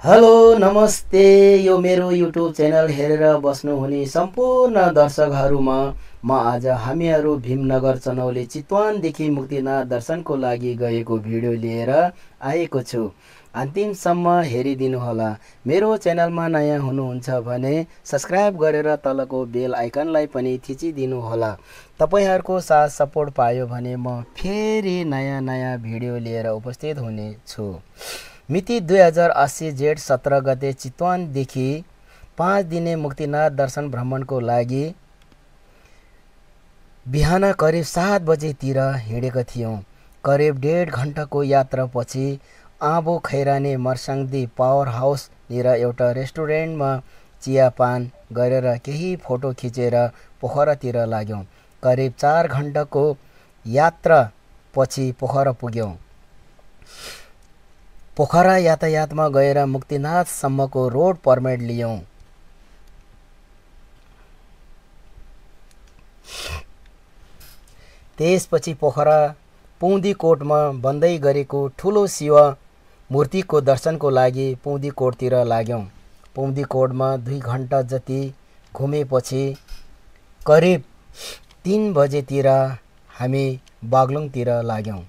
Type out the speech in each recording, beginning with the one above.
Hello नमस्ते। यो मेरो युट्युब च्यानल हेरेर बस्नुहुने सम्पूर्ण दर्शकहरूमा म आज हामीहरू भीमनगर चनौली चितवनदेखि मुक्तिनाथ दर्शनको लागि गएको भिडियो लिएर आएको छु। अन्तिमसम्म हेरिदिनुहोला। मेरो च्यानलमा नयाँ हुनुहुन्छ भने सब्स्क्राइब गरेर तलको बेल आइकनलाई पनि थिचिदिनुहोला। तपाईहरुको साथ सपोर्ट पायो भने म फेरि नयाँ भिडियो लिएर उपस्थित हुने छु। मिति 2080 जेठ 17 गते चितवनदेखि 5 दिने मुक्तिनाथ दर्शन भ्रमणको लागि बिहान करिब 7 बजेतिर हिँडेको थियौं। करिब 1.5 घण्टाको यात्रापछि आँबो खैरानी मर्साङदी पावर हाउस निर एउटा रेस्टुरेन्टमा चियापान गरेर केही फोटो खिचेर पोखरातिर लाग्यौं। करिब 4 घण्टाको यात्रापछि पोखरा पुग्यौं। पोखरा यातायातमा गएर मुक्तिनाथसम्मको रोड पर्मिट लियौं। त्यसपछि पोखरा पुँदीकोटमा बन्दै गरेको ठुलो शिव मूर्तिको दर्शनको लागि पुँदीकोटतिर लाग्यौं। पुँदीकोटमा 2 घण्टा जति घुमेपछि करिब 3 बजेतिर हामी बागलुङतिर लाग्यौं।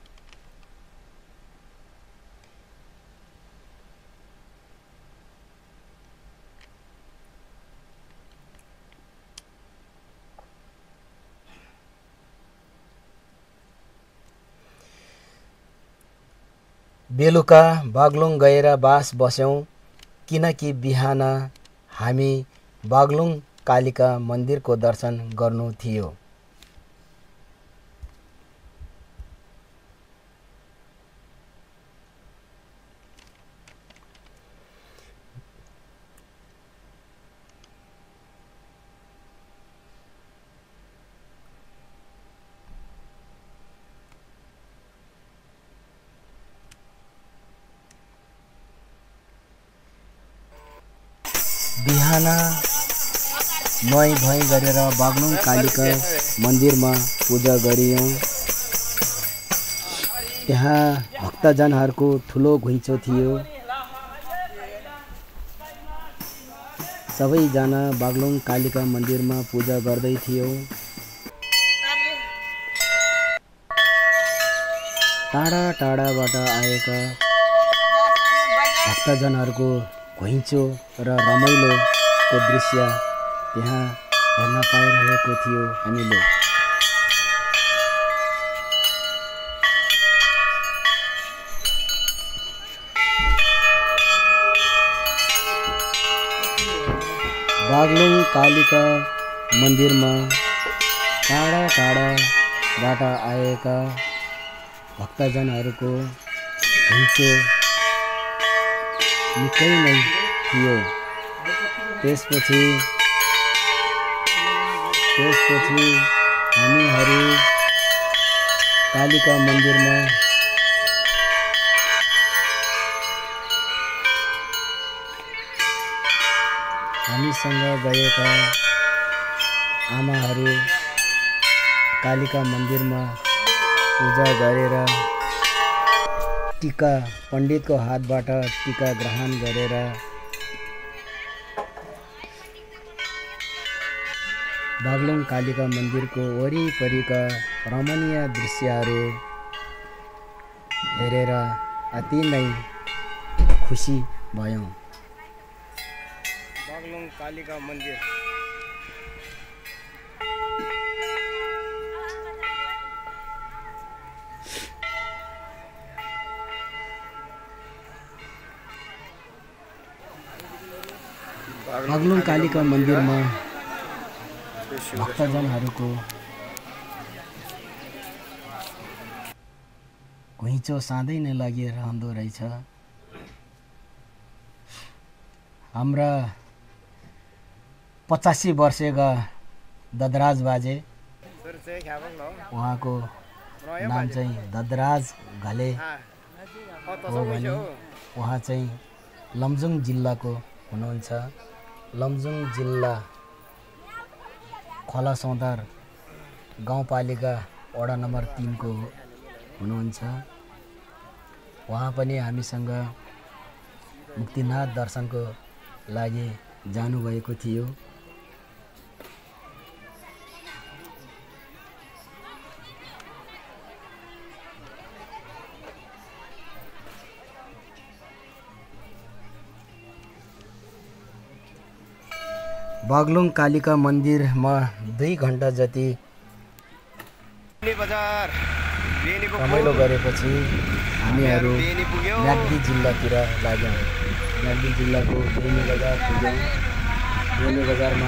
बेलुका बागलुङ गएर बास बस्यौं किनकि बिहान हामी बागलुङ कालिका मन्दिरको दर्शन गर्नु थियो। बिहान नुहाई धुवाई गरेर बागलुङ कालिका मन्दिरमा पूजा गरियौं। त्यहाँ भक्तजनहरूको ठुलो घुइँचो थियो। सबैजना बागलुङ कालिका मन्दिरमा पूजा गर्दै थियो। टाढाबाट आएका भक्तजनहरूको घुइँचो र रमाइलोको दृश्य त्यहाँ हेर्न पाइरहेको थियो हामीले। बागलुङ कालिका मन्दिरमा टाढाबाट आएका भक्तजनहरूको घुइँचो निकै नै थियो। त्यसपछि हामीहरू कालिका मन्दिरमा हामीसँग गएका आमाहरू कालिका मन्दिरमा पूजा गरेर टीका पण्डितको हातबाट टीका ग्रहण गरेर बागलुङ कालिका मन्दिरको वरिपरिका रमणीय दृश्यहरू हेरेर अति नै खुसी भयौं। बागलुङ कालिका मन्दिर बागलुङ कालिका मन्दिरमा भक्तजनहरूको घुइँचो सधैँ नै लागिरहँदो रहेछ। हाम्रा 85 वर्षका ददराज बाजे, उहाँको नाम चाहिँ ददराज घले हो भने उहाँ चाहिँ लमजुङ जिल्लाको हुनुहुन्छ। लमजुङ जिल्ला खोला सौदार गाउँपालिका वडा नम्बर 3 को हुनुहुन्छ। उहाँ पनि हामीसँग मुक्तिनाथ दर्शनको लागि जानुभएको थियो। बागलुङ कालिका मन्दिरमा 2 घण्टा जति रमाइलो गरेपछि हामीहरू म्याग्दी जिल्लातिर लाग्यौँ। म्याग्दी जिल्लाको बेनी बजार पुग्यौँ। बेनी बजारमा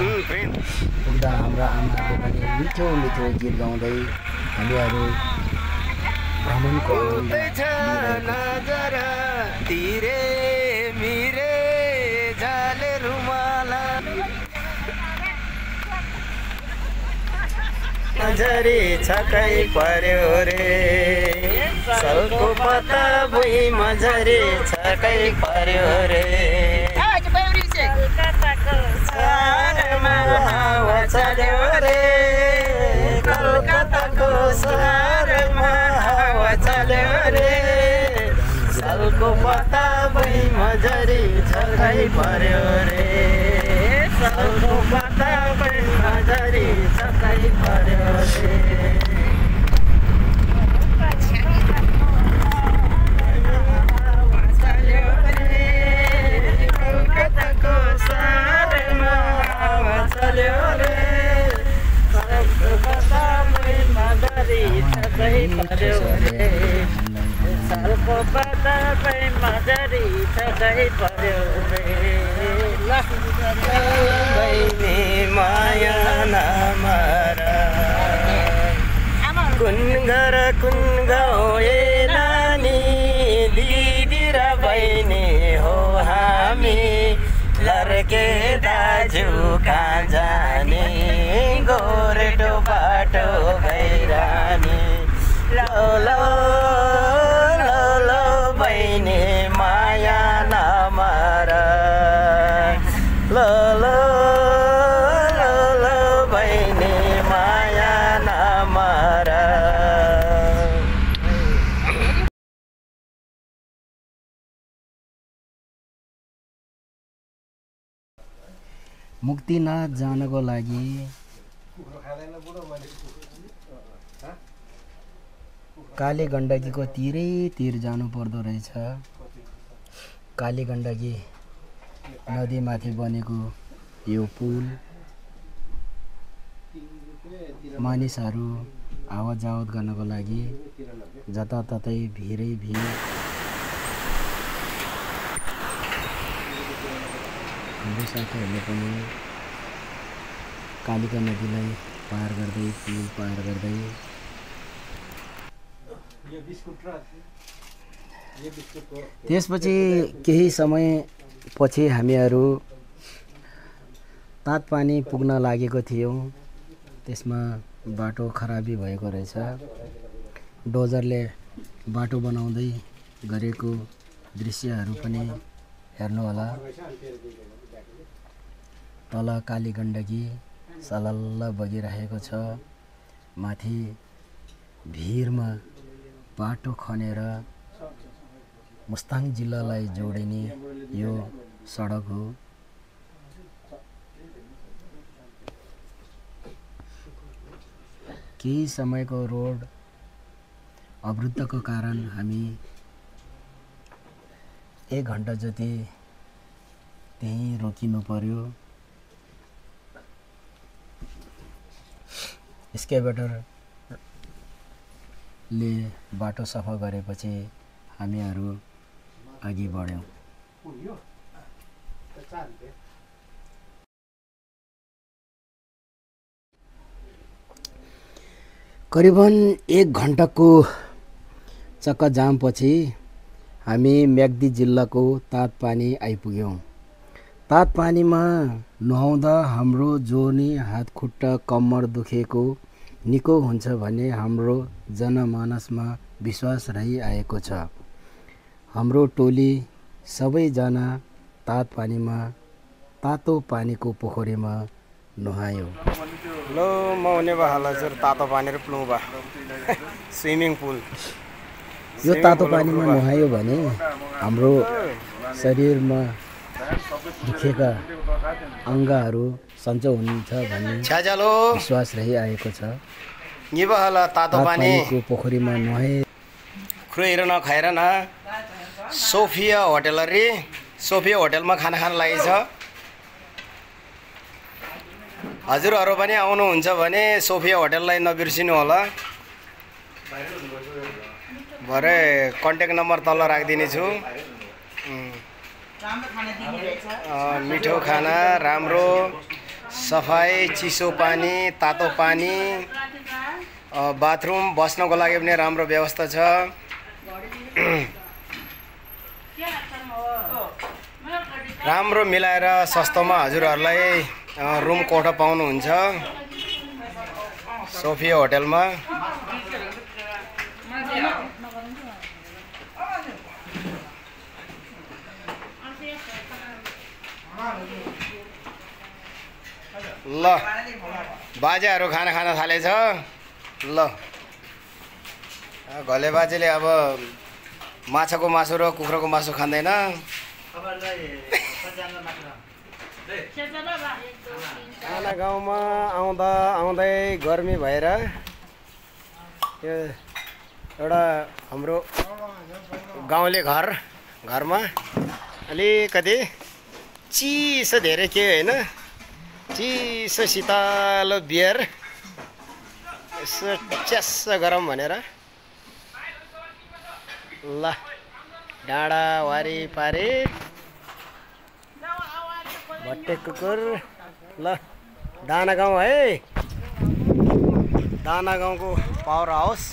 पुग्दा हाम्रा आमाहरूले पनि मिठो मिठो गीत गाउँदै हामीहरू भ्रमणको आनन्द मजरी छकै पर्यो रे सलको पत्ता भुइँ मजरी छकै पर्यो रे कलकत्ताको सहरमा हावा चल्यो रे कलकत्ताको सहरमा हावा चल्यो रे सलको पत्ता भुइँ मजरी छकै पर्यो रे सलको पत्ता भुइँ मजरी छकै पर्यो रे सलको पत्ता भुइँ मजरी छकै पर्यो रे बहिनी माया नमरा कुन घर कुन गाउँ ए नानी दिदी र बहिनी हो हामी लर्के दाजु कहाँ जाने गोरेटो बाटो भैरानी लो लो लो लो बहिनी माया नमरा लो लो लो लो बहिनी माया नमरा मुक्तिनाथ जानको लागि काली गण्डकीको तिरै तिर जानु पर्दो रहेछ। काली गण्डकी नदीमाथि बनेको यो पुल मानिसहरू आवत जावत गर्नको लागि जताततै भिरै भिड। हाम्रो साथीहरूले पनि कालिका नदीलाई पार गर्दै पुल पार गर्दै त्यसपछि केही समय पछि हामीहरू तातपानी पुग्न लागेको थियौँ। त्यसमा बाटो खराबी भएको रहेछ। डोजरले बाटो बनाउँदै गरेको दृश्यहरू पनि हेर्नुहोला। तल काली गण्डकी सलल्ल बगिरहेको छ। माथि भिरमा बाटो खनेर मुस्ताङ जिल्लालाई जोडिने यो सडक हो। केही समयको रोड अवरुद्धको कारण हामी 1 घण्टा जति त्यहीँ रोकिनु पर्यो। एक्सकेभेटरले बाटो सफा गरेपछि हामीहरू अघि बढ्यौँ। करिबन 1 घण्टाको चक्काजामपछि हामी म्याग्दी जिल्लाको तातपानी आइपुग्यौँ। तातपानीमा नुहाउँदा हाम्रो जोर्नी हातखुट्टा कम्मर दुखेको निको हुन्छ भन्ने हाम्रो जनमानसमा विश्वास रहिआएको छ। हाम्रो टोली सबैजना तातपानीमा तातो पानीको पोखरीमा नुहायो। लो मौने बहाला सर तातो पानी र प्लुबा स्विमिङ पुल। यो तातो पानीमा नुहायो भने हाम्रो शरीरमा दुखेका अङ्गहरू सन्चो हुन्छ भन्ने छ्याजालो विश्वास रहिआएको छ। निबहला तातो पानी तातोपानीको पोखरीमा नुहाए खुइर नखाएर न सोफिया होटल रे सोफिया होटलमा खाना खान लागेछ। हजुरहरू पनि आउनुहुन्छ भने सोफिया होटललाई नबिर्सिनु होला। भरे कन्ट्याक्ट नम्बर तल राखिदिने छु। मिठो खाना, राम्रो सफाइ, चिसो पानी, तातो पानी, बाथरुम बस्नको लागि पनि राम्रो व्यवस्था छ। राम्रो मिलाएर सस्तोमा हजुरहरूलाई रुम कोठा पाउनुहुन्छ सोफिया होटलमा। ल बाजेहरू खाना खान थालेछ। ल घले बाजेले अब माछाको मासु र कुखुराको मासु खाँदैन। खाना गाउँमा आउँदा आउँदै गर्मी भएर यो एउटा हाम्रो गाउँले घरमा अलिकति चिसो धेरै के होइन, चिसो शीतलो बियर यसो च्यास्स गरौँ भनेर ल डाँडा वारिपारि भट्टे कुकुर। ल दाना गाउँ है, दाना गाउँको पावर हाउस।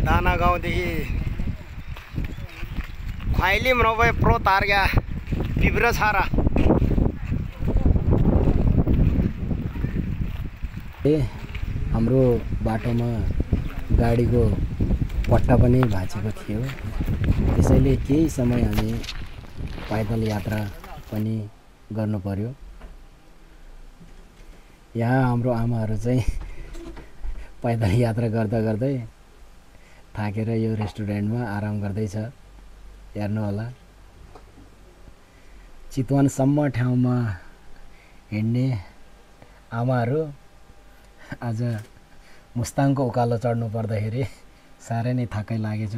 दाना गाउँदेखि ख्वाइलिम नभए प्रो तार्गा पिब्रो छारा। हाम्रो बाटोमा गाडीको पट्टा पनि भाँचेको थियो, त्यसैले केही समय हामी पैदल यात्रा पनि गर्नु पर्यो। यहाँ हाम्रो आमाहरू चाहिँ पैदल यात्रा गर्दा गर्दै थाकेर यो रेस्टुरेन्टमा आराम गर्दैछ, हेर्नु होला। चितवनसम्म ठाउँमा हिँड्ने आमाहरू आज मुस्ताङको उकालो चढ्नु पर्दाखेरि साह्रै नै थाकै लागेछ।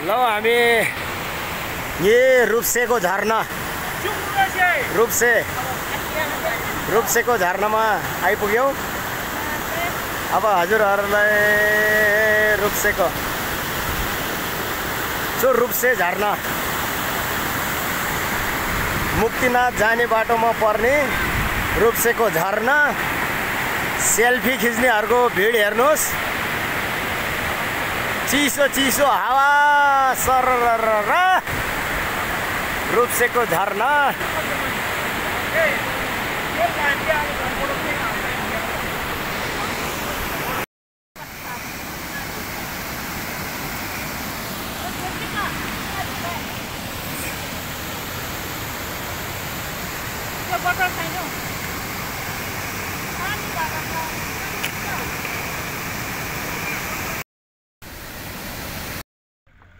ल हामी ये रूपसेको झरना रूपसेको झरनामा आइपुग्यौँ। अब हजुरहरूलाई रूपसेको रूपसे झरना मुक्तिनाथ जाने बाटोमा पर्ने रूपसेको झरना। सेल्फी खिच्नेहरूको भिड हेर्नुहोस्, चिसो चिसो हावा सरर रूपसेको झरना।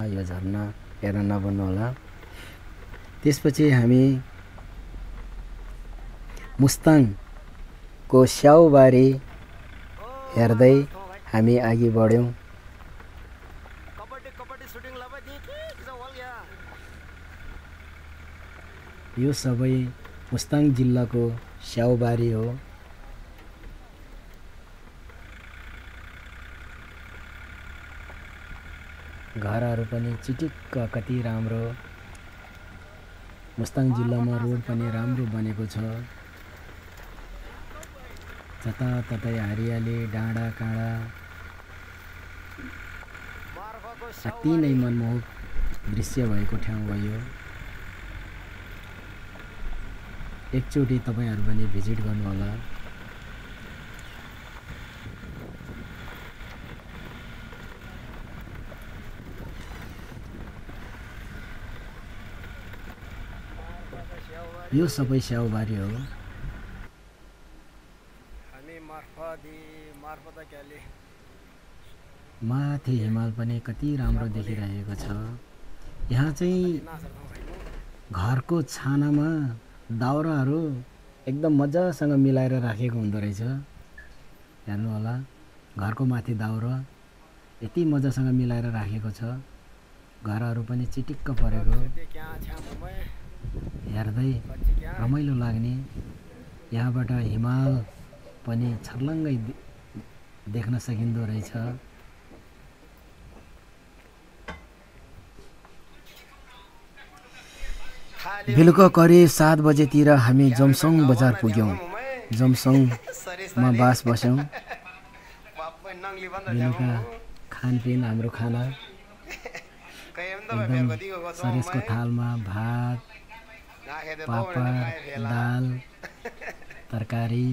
यो झरना हेर्न नभन्नु होला। त्यसपछि हामी मुस्ताङको स्याउबारी हेर्दै हामी अघि बढ्यौँ। यो सबै मुस्ताङ जिल्लाको स्याउबारी हो। घरहरू पनि चिटिक्क कति राम्रो। मुस्ताङ जिल्लामा रोड पनि राम्रो बनेको छ। जताततै हरियाली, डाँडा काँडा, अति नै मनमोहक दृश्य भएको ठाउँ भयो। एकचोटि तपाईहरु पनि भिजिट गर्नु होला। यो सबै स्याउबारी हो। हामी मार्फत क्याली माथि हिमाल पनि कति राम्रो देखिरहेको छ। यहाँ चाहिँ घरको छानामा दाउराहरू एकदम मजासँग मिलाएर राखेको हुँदो रहेछ। हेर्नु होला, घरको माथि दाउरा यति मजासँग मिलाएर राखेको छ। घरहरू पनि चिटिक्क परेको, हेर्दै रमाइलो लाग्ने। यहाँबाट हिमाल पनि छर्लङ्गै देख्न सकिँदो रहेछ। बेलुका करिब 7 बजेतिर हामी जमसङ बजार पुग्यौँ। जमसङमा बास बस्यौँ। बेलुका खानपिन हाम्रो खाना एकदम सरेसको थालमा भात, पापड, दाल, तरकारी।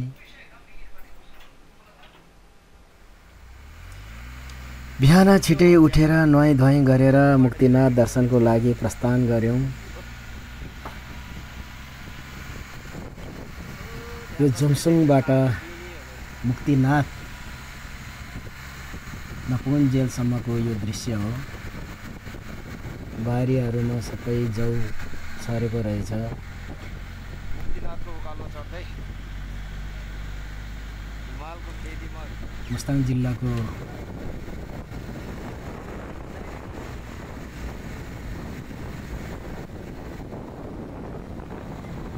बिहान छिटै उठेर नुहाई धुवाई गरेर मुक्तिनाथ दर्शनको लागि प्रस्थान गऱ्यौँ। यो जमसङबाट मुक्तिनाथ नपुन्जेलसम्मको यो दृश्य हो। बारीहरूमा सबै जौ छरेको रहेछ। मुस्ताङ जिल्लाको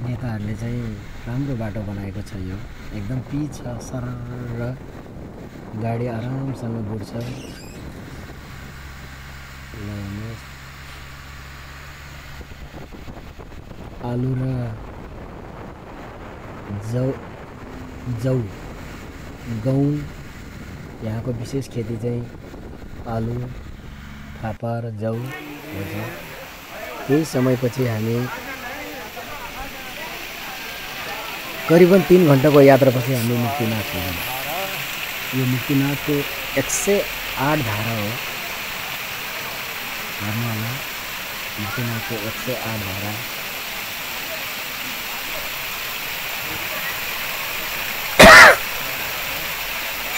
नेताहरूले चाहिँ राम्रो बाटो बनाएको छ। यो एकदम पिच छ, सरर गाडी आरामसँग गुड्छ। आलु र जौ गहुँ यहाँको विशेष खेती चाहिँ आलु, फापर, जौ हुन्छ। केही समयपछि हामी करिबन 3 घण्टाको यात्रापछि हामी मुक्तिनाथ पुग्यौँ। यो मुक्तिनाथको 108 धारा हो। हेर्नु होला, मुक्तिनाथको 108 धारा।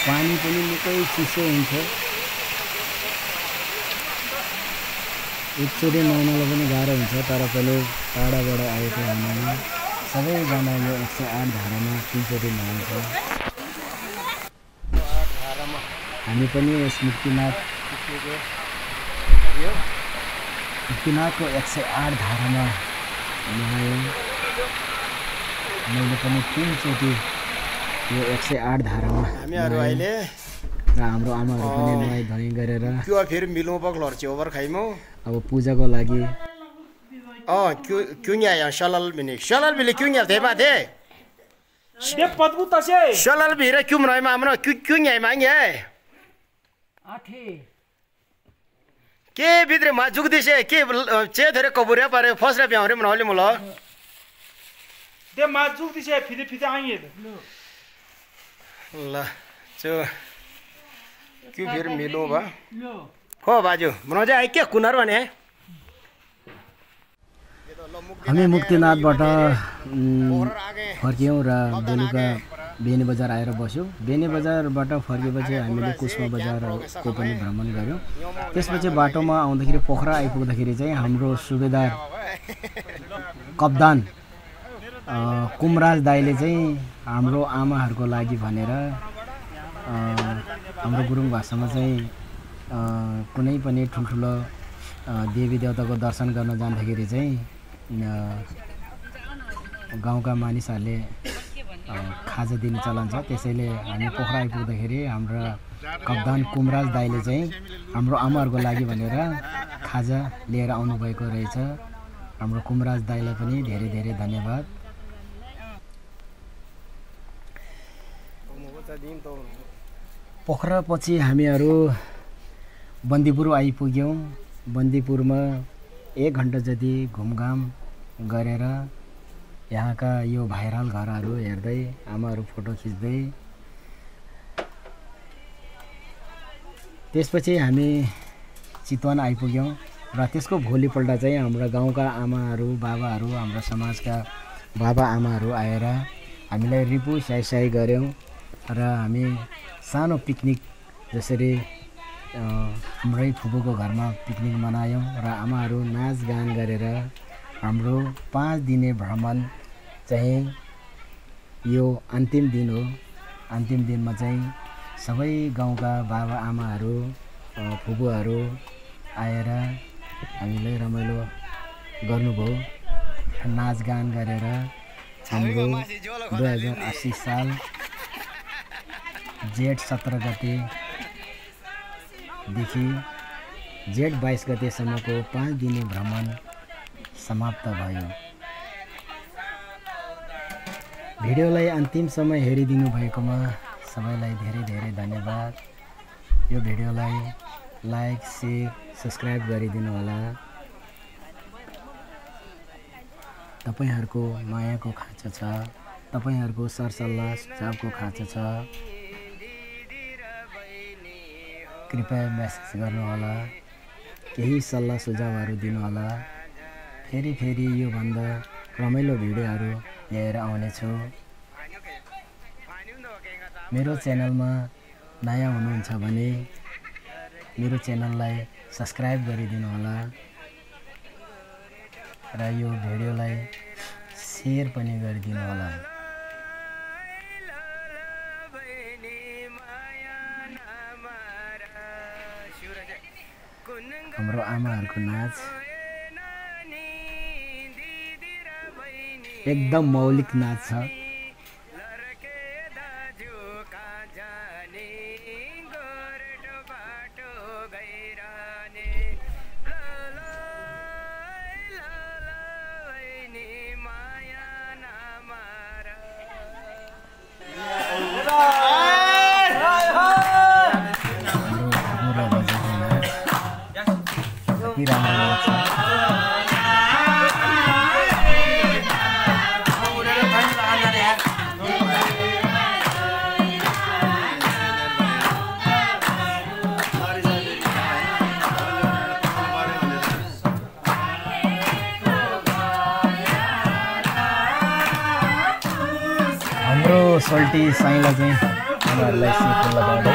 पानी पनि निकै चिसो हुन्छ। एकचोटि नुहाउनलाई पनि गाह्रो हुन्छ। तर पनि टाढाबाट आएको हुनाले सबैजना यो 108 धारामा 3 चोटि नुहाउँछ। हामी पनि यस मुक्तिनाथको 108 धारामा नुहायौँ। मैले पनि 3 चोटि यो 108 धारामा हामीहरू अहिले र हाम्रो आमाहरू पनि नुहाई धुवाई गरेर क्यों फिर मिलों पर लर्ची ओभर खाइमो। अब पूजाको लागि क्यों नहीं आया शलल भी क्यों नहीं आते बात है ये पदबू तसे शलल भी रे क्यों नहीं मामना क्यों नहीं मांगे आठे के भित्र मा जुग दिसे के चे धरे कबुरे पारे फसरे ब्याउरे मनले मुला दे माजुक दिसे फिदे फिदे आइए ल चो क्यों फिर मिलो बा हो बाजू मनोज आइ के कुनार भने हामी मुक्तिनाथबाट फर्क्यौँ र बेलुका बेनी बजार आएर बस्यौँ। बेनी बजारबाट फर्केपछि हामीले कुस्मा बजारको पनि भ्रमण गऱ्यौँ। त्यसपछि बाटोमा आउँदाखेरि पोखरा आइपुग्दाखेरि चाहिँ हाम्रो सुबेदार कप्तान कुमराज दाइले चाहिँ हाम्रो आमाहरूको लागि भनेर हाम्रो गुरुङ भाषामा चाहिँ कुनै पनि ठुल्ठुलो देवी देवताको दर्शन गर्न जाँदाखेरि चाहिँ गाउँका मानिसहरूले खाजा दिने चलन छ। त्यसैले हामी पोखरा आइपुग्दाखेरि हाम्रो कप्तान कुमराज दाइले चाहिँ हाम्रो आमाहरूको लागि भनेर खाजा लिएर आउनुभएको रहेछ। हाम्रो कुमराज दाइलाई पनि धेरै धेरै धन्यवाद। पोखरा पछि हामीहरू बन्दीपुर आइपुग्यौँ। बन्दीपुरमा 1 घण्टा जति घुमघाम गरेर यहाँका यो भाइरल घरहरू हेर्दै आमाहरू फोटो खिच्दै त्यसपछि हामी चितवन आइपुग्यौँ र त्यसको भोलिपल्ट चाहिँ हाम्रो गाउँका आमाहरू बाबाहरू हाम्रो समाजका बाबा आमाहरू आएर हामीलाई रिपु स्याहाइ गऱ्यौँ र हामी सानो पिकनिक जसरी हाम्रै फुपूको घरमा पिकनिक मनायौँ र आमाहरू नाचगान गरेर हाम्रो 5 दिने भ्रमण चाहिँ यो अन्तिम दिन हो। अन्तिम दिनमा चाहिँ सबै गाउँका बाबा आमाहरू फुपूहरू आएर हामीलाई रमाइलो गर्नुभयो। नाचगान गरेर हाम्रो 2080 साल जेठ 17 गतेदेखि जेठ 22 गतेसम्मको 5 दिने भ्रमण समाप्त भयो। भिडियोलाई अन्तिमसम्म हेरिदिनु भएकोमा सबैलाई धेरै धेरै धन्यवाद। यो भिडियोलाई लाइक, शेयर, सब्स्क्राइब गरिदिनु होला। तपाईहरुको मायाको खाँचो छ, तपाईहरुको सरसल्लाह सुझावको खाँचो छ। कृपया मेसेज गर्नु होला, केही सल्लाह सुझावहरू दिनु होला। फेरि यो भन्दा रमाइलो भिडियोहरू लिएर आउने छु। मेरो च्यानलमा नयाँ हुनुहुन्छ भने मेरो च्यानललाई सब्स्क्राइब गरिदिनु होला र यो भिडियोलाई शेयर पनि गरिदिनु होला। हाम्रो आमाहरूको नाच एकदम मौलिक नाच छ। हाम्रो सोल्टी साइला चाहिँ उनीहरूलाई सिट लगाउँदै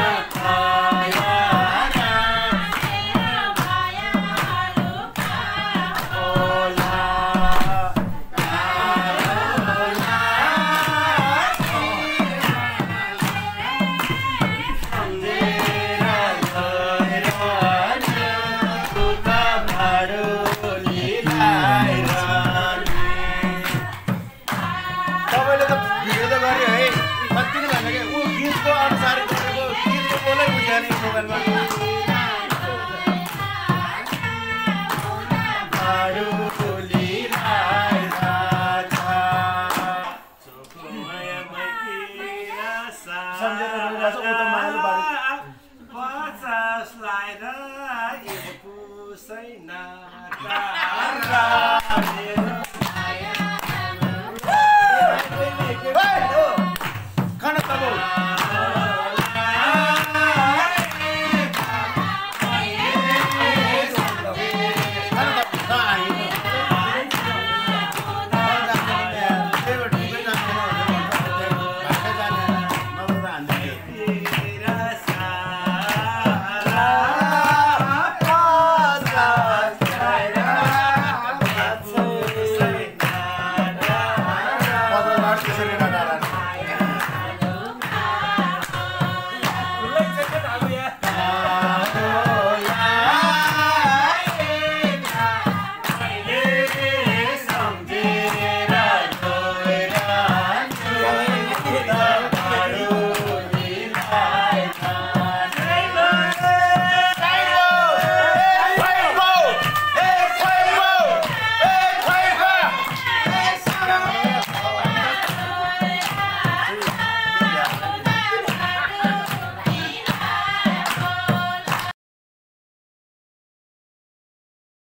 Slider,